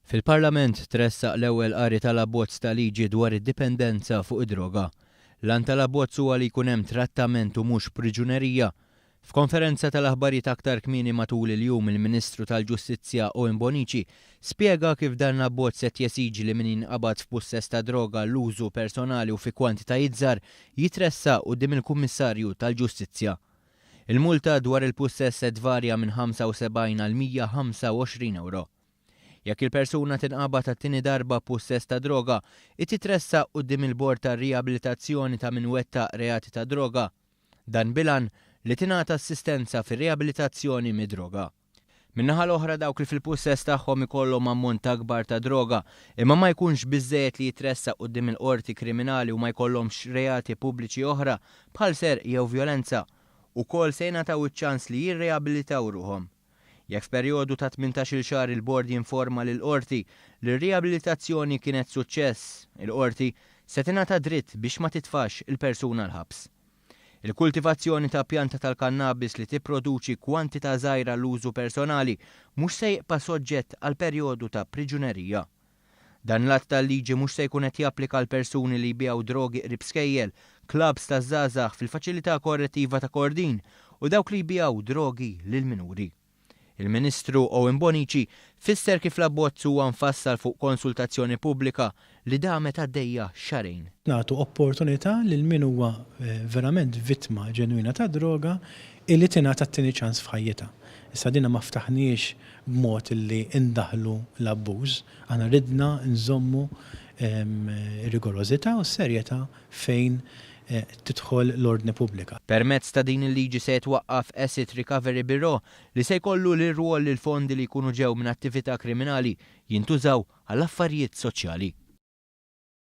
Fil-Parlament tressaq l-ewwel qari tal-abbozz ta' liġi dwar id-dipendenza fuq id-droga. L-għan tal-abbozz huwa li jkun hemm trattament u mhux priġunerija. F'konferenza tal-aħbarijiet aktar kmieni matul il-jum il-Ministru tal-Ġustizzja Owen Bonnici spjega kif dan l-abbozz qed jesiġi li min jinqabad f'pussess ta' droga għall-użu personali u fi kwantitajiet żgħar jitressaq quddiem il-Kummissarju tal-Ġustizzja. Il-multa dwar il-pussess se tvarja minn 75 għal 125 ewro. Jekk il-persuna tinqabad għat-tieni darba b'pussess ta' droga, hi titressaq quddiem il-Bord tar-Riabilitazzjoni ta' min wettaq reati ta' droga. Dan bil-għan li tingħata assistenza fir-riabilitazzjoni mid-droga. Min-naħa l-oħra dawk li fil-pussess tagħhom ikollhom ammont akbar ta' droga imma ma jkunx biżżejjed li jitressaq quddiem il-Qorti Kriminali u ma jkollhomx reati pubbliċi oħra bħal serq jew vjolenza, ukoll se jingħataw iċ-ċans li jirriabilitaw ruħhom. Jekk f'perjodu ta' tmintax-il xahar il-Bord jinforma lill-Qorti li r-riabilitazzjoni kienet suċċess, il-Qorti se tingħata dritt biex ma titfax il-persuna l-ħabs. Il-kultivazzjoni ta' pjanta tal-kannabis li tipproduċi kwantità żgħira għall-użu personali mhux se jibqa' soġġett għal perjodu ta' priġunerija. Dan l-att tal-liġi mhux se jkun qed japplika għal persuni li jbigħu drogi qrib skejjel, clubs taż-żgħażagħ fil-Faċilità Korrettiva ta' Kordin u dawk li jbigħu drogi lil minuri. Il-Ministru Owen Bonnici fisser kif l-abbozz huwa mfassal fuq konsultazzjoni pubblika li damet għaddejja xahrejn. Nagħtu opportunità lil min huwa verament vittma ġenwina tad-droga illi tingħata t-tieni ċans f'ħajjitha. Issa dina ma ftaħniex b'mod illi ndaħħlu l-abbuż. Aħna ridna nżommu r-rigorożità u s-serjetà fejn tidħol l-ordni pubblika. Permezz ta' din il-liġi se jitwaqqaf Asset Recovery Bureau li se jkollu l-irwol li l-fondi li jkunu ġew minn attività kriminali jintużaw għal affarijiet soċjali.